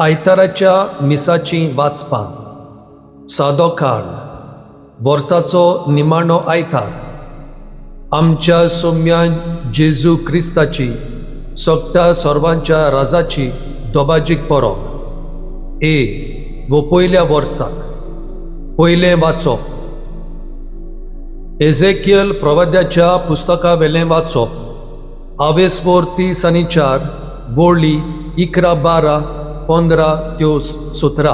आयताराच्या मिसाचीं वाचपां. सादो काळ, वर्साचो निमाणो आयतार. आमच्या सोम्यान जेजू क्रिस्ताची, सोगटा सर्वांच्या राजाची दोबाजीक परब ए वो पयल्या वर्साक. पयलें वाचप, एझेकियल प्रवाद्याच्या पुस्तका वेलें वाचप, आवेसपोर 34, वोळी 11, 12, 15 त्यो 17.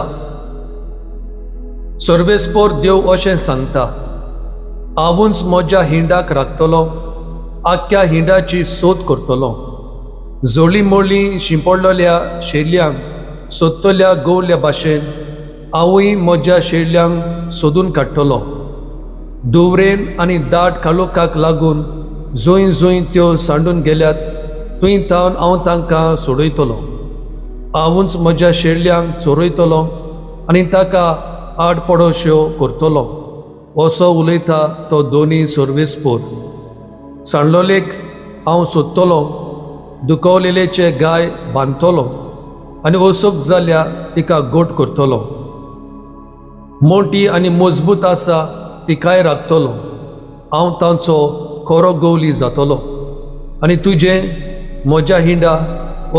सर्वेस्पोर देव अशें सांगता, हांवूच म्हज्या हिंडाक राखतलो, आख्ख्या हिंडाची सोद करतलो. जोळी मोळी शिंपडलेल्या शेल्यांक सोदतल्या गोवल्या भाशेन हांवूय म्हज्या शेल्यांक सोदून काडटलो. दुवरेन आनी दाट काळोखाक लागून जंय जंय त्यो सांडून गेल्यात थंय थावन हांव तांकां सोडयतलो. हांवूच म्हज्या शेळ्यांक चोरयतलो आनी ताका आडपडोश्यो करतलो, असो उलयता तो दोनी सर्वेस्पोर. सांडलोलेक हांव सोदतलो, दुखवलेलेचे गाय बांदतलो आनी ओसोक जाल्या तिका गोट करतलो. मोटी आनी मजबूत आसा तिकाय राखतलो. हांव तांचो खरो गवली जातलो आनी तुजें म्हज्या हिंडा,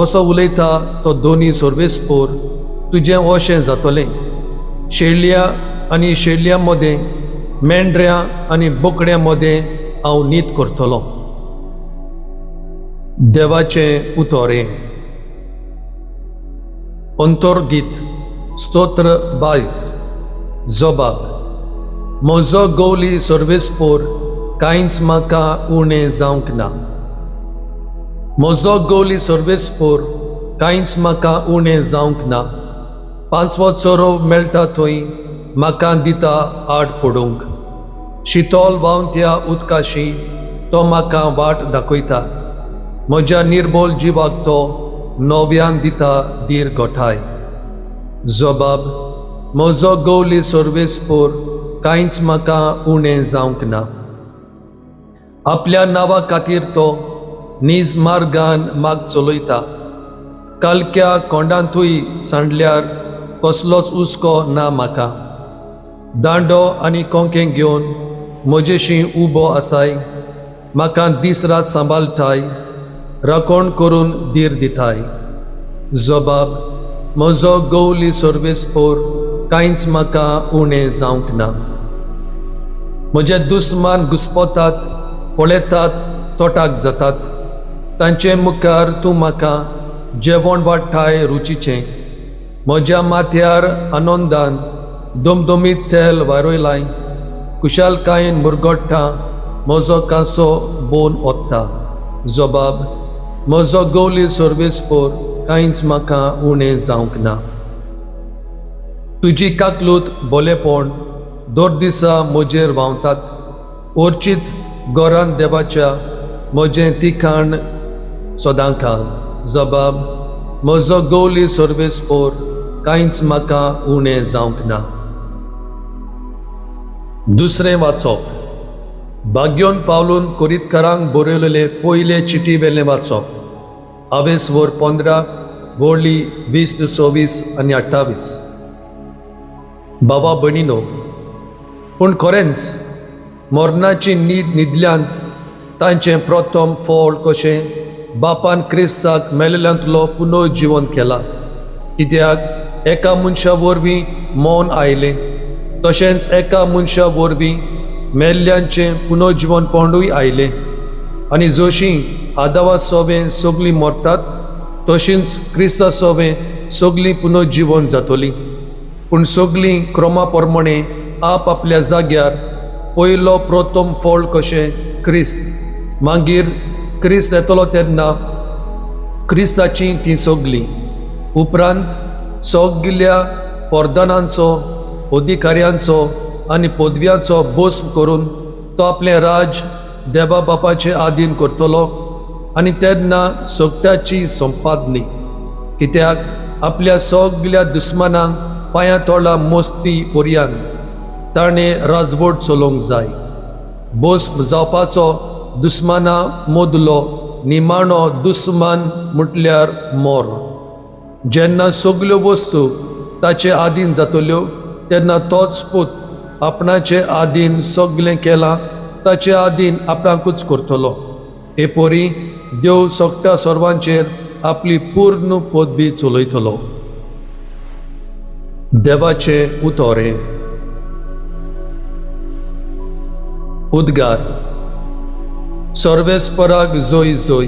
असो उलयता तो दोनी सर्वेस्पोर, तुजें अशें जातलें, शेळया आनी शेळयां मदें, मेंढऱ्यां आनी बोकड्यां मदें हांव नीत करतलो. देवाचें उतोरें. अंतर्गीत, स्तोत्र 22. जबाब, म्हजो गवली सर्वेस्पोर, कांयच म्हाका उणें जावंक ना. म्हजो गवली सर्वेस्पोर, कांयच म्हाका उणें जावंक ना. पांचवो चरोव मेळटा थंय म्हाका दिता आड पडूंक. शितोल व्हांवत्या उदकाशी तो म्हाका वाट दाखयता. म्हज्या निर्बोल जिवाक तो नव्यान दिता धीर गोठाय. जबाब, म्हजो गवली सर्वेस्पोर, कांयच म्हाका उणें जावंक ना. आपल्या नांवा खातीर तो नीज मार्गान माग चलयता. कालक्या कोंडांतूय सांडल्यार कसलोच हुस्को ना म्हाका. दांडो आनी कोंकें घेवन म्हजेशी उबो आसाय. म्हाका दीस रात सांबाळटाय, राखण करून धीर दिताय. जबाब, म्हजो गवली सर्वेस्पोर, कांयच म्हाका उणें जावंक ना. म्हजे दुस्मान घुस्पतात, पळयतात, तोटाक जातात. तांचे मुखार तूं म्हाका जेवण वाडटाय रुचीचें. म्हज्या माथ्यार आनंदान दमदमीत तेल वारयलाय. खुशालकायेन मुरगट्टा, म्हजो कांसो बोन ओत्ता. जबाब, म्हजो गवली सर्वेस्पोर, कांयच म्हाका उणें जावंक ना. तुजी काकलूत, बोलेपण दर दिसा म्हजेर व्हांवतात. ओर्चीत घरान देवाच्या म्हजें तिखाण सदांकाल. जबाब, म्हजो गवली सर्वेस्पोर, कांयच म्हाका उणें जावंक ना. दुसरें वाचप, भाग्योन पावलून कोरीतकारांक बरयलेले पयले चिटी वेलें वाचप, आवेस वर 15, वोळी 20 26 आनी 28. बाबा भयणीनो, पूण खरेंच मरणाची न्हीद न्हिदल्यांत तांचें प्रथम फळ कशें बापान क्रिस्ताक मेलेल्यांतलो पुनर्जिवन केला. कित्याक एका मनशा वरवीं मौन आयलें, तशेंच एका मनशा वरवीं मेल्ल्यांचें पुनर्जिवनपणूय आयलें. आनी जशीं आदावा सोवें सगळीं मरतात, तशींच क्रिस्ता सोवें सगळीं पुनर्जिवन जातलीं. पूण सगळीं क्रमा प्रमाणे आप आपल्या जाग्यार, पयलो प्रथम फळ कशें क्रिस्त, मागीर क्रिस्त येतलो तेन्ना क्रिस्ताची तीं सगळीं. उपरांत सगल्या परदानांचो, अधिकाऱ्यांचो आनी पदव्यांचो भस्म करून तो आपलें राज देवा बापाचे आदीन करतलो आनी तेन्ना सगत्याची संपादली. कित्याक आपल्या सगल्या दुस्मानांक पांयां तोळा मोस्ती पर्यान ताणें राजवट चलोवंक जाय. भस्म जावपाचो दुस्माना मदलो निमाणो दुस्मान म्हटल्यार मोर. जेन्ना सगल्यो वस्तू ताचे आदीन जातल्यो तेन्ना तोच पूत आपणाचे आदीन सगलें केलां ताचे आदीन आपणाकूच करतलो. हे पोरी देव सगळ्या सर्वांचेर आपली पूर्ण पदवी चलयतलो. देवाचें उतोरें. उद्गार. सर्वेस्पराक जोय जोय.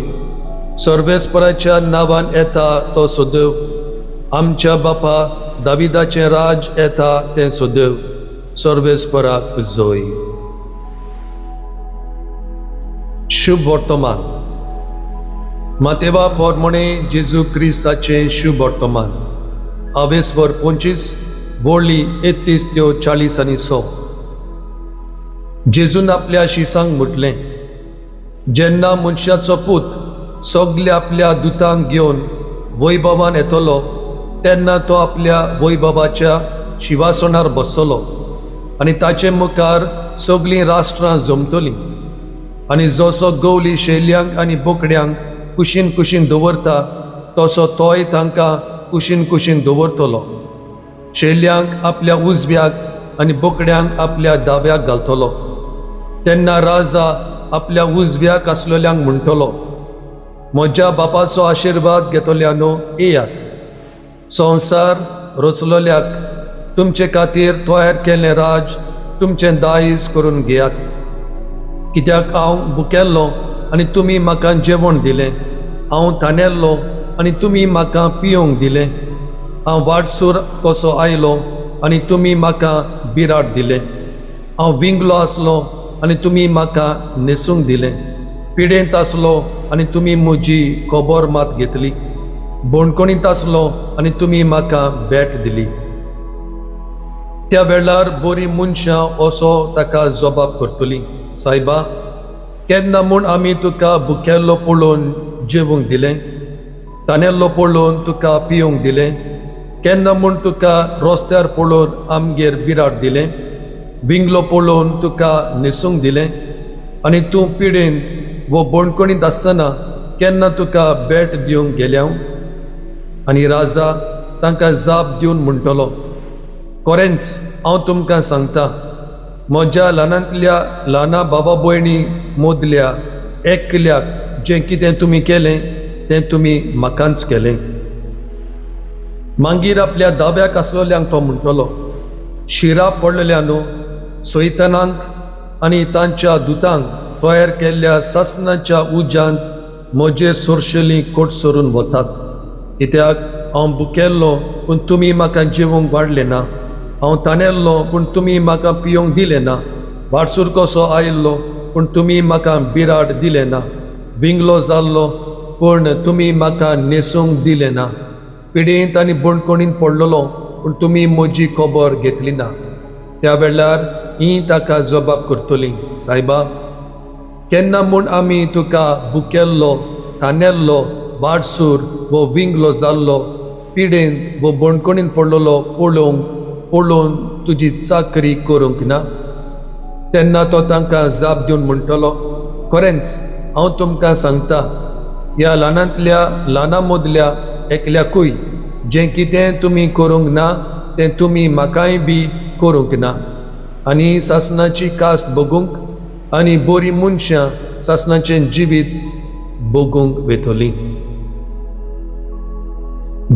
सर्वेस्पराच्या नांवान येता तो सदैव. आमच्या बापा दाविदाचें राज येता तें सदैव. सर्वेस्पराक जोय. शुभ वर्तमान. मातेवा पोरमणे जेजू क्रिस्ताचें शुभ वर्तमान. आवेसवर 25 वळी 31 त्यो 40 आनी 100. जेजून आपल्या शिसांक म्हटलें, जेन्ना मनशाचो पूत सगल्या आपल्या दुतांक घेवन वैभवान येतलो तेन्ना तो आपल्या वैभवाच्या शिवासनार बसतलो आनी ताचे मुखार सगलीं राष्ट्रां जमतलीं. आनी जसो गवली शेल्यांक आनी बोकड्यांक कुशीन कुशीन दवरता तसो तोय तांकां कुशीन कुशीन दवरतलो. शेल्यांक आपल्या उजव्याक आनी बोकड्यांक आपल्या दाव्याक घालतलो. तेन्ना राजा आपल्या उजव्याक आसलेल्यांक म्हणटलो, म्हज्या बापाचो आशिर्वाद घेतल्यानो येयात, संवसार रचलोल्याक तुमचे खातीर तयार केल्लें राज तुमचें दायज करून घेयात. कित्याक हांव भुकेल्लो आनी तुमी म्हाका जेवण दिलें, हांव तानेल्लो आनी तुमी म्हाका पिवंक दिलें, हांव वाटसूर कसो आयलो आनी तुमी म्हाका बिराड दिलें, हांव विंगलो आसलो आनी तुमी म्हाका न्हेसूंक दिलें, पिडेंत आसलो आनी तुमी म्हजी खबर मात घेतली, बोणकोणींत आसलो आनी तुमी म्हाका भेट दिली. त्या वेळार बरीं मनशां असो ताका जबाब करतलीं, सायबा, केन्ना म्हूण आमी तुका भुकेल्लो पळोवन जेवंक दिलें, तानेल्लो पळोवन तुका पिवंक दिलें, केन्ना म्हूण तुका रस्त्यार पळोवन आमगेर बिराड दिलें, विंगलो पळोवन तुका न्हेसूंक दिलें, आनी तूं पिडेन वो बोणकोणींत आसतना केन्ना तुका भेट दिवंक गेल्या? आनी राजा तांकां जाप दिवन म्हणटलो, खरेंच हांव तुमकां सांगता, म्हज्या ल्हानांतल्या ल्हाना बाबा भयणी मदल्या एकल्याक जें कितें तुमी केलें तें तुमी म्हाकाच केलें. मागीर आपल्या दाव्याक आसलेल्यांक तो म्हणटलो, शिरा पडलेल्या न्हू सैतानांक आनी तांच्या दुतांक तयार केल्ल्या सासणाच्या उज्यांत म्हजे सोरशेली कोट सरून वचात. कित्याक हांव भुकेल्लो पूण तुमी म्हाका जेवंक वाडलें ना, हांव तानेल्लो पूण तुमी म्हाका पिवंक दिलें ना, वाटसूर कसो आयिल्लो पूण तुमी म्हाका बिराड दिलें ना, विंगलो जाल्लो पूण तुमी म्हाका न्हेसूंक दिलें ना, पिडेंत आनी बणकोणींत पडलेलो पूण तुमी म्हजी खबर घेतली ना. त्या वेळार ही ताका जबाब करतली, सायबा, केन्ना म्हूण आमी तुका भुकेल्लो, तानेल्लो, वाटसूर वो विंगलो जाल्लो, पिडेंत वो बणकोणींत पडलेलो पळोवंक पळोवन तुजी चाकरी करूंक ना? तेन्ना तो तांकां जाप दिवन म्हणटलो, खरेंच हांव तुमकां सांगता, ह्या ल्हानांतल्या ल्हाना मदल्या एकल्याकूय जें कितें तुमी करूंक ना तें तुमी म्हाकाय बी करूंक ना. आनी सासणाची कास्त भोगूंक आनी बरीं मनशां सासणाचें जिवीत भोगूंक वेतलीं.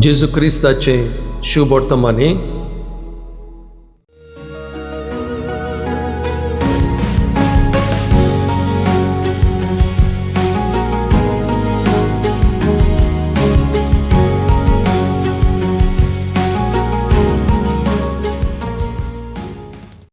जेजू क्रिस्ताचें शुभ वर्तमान.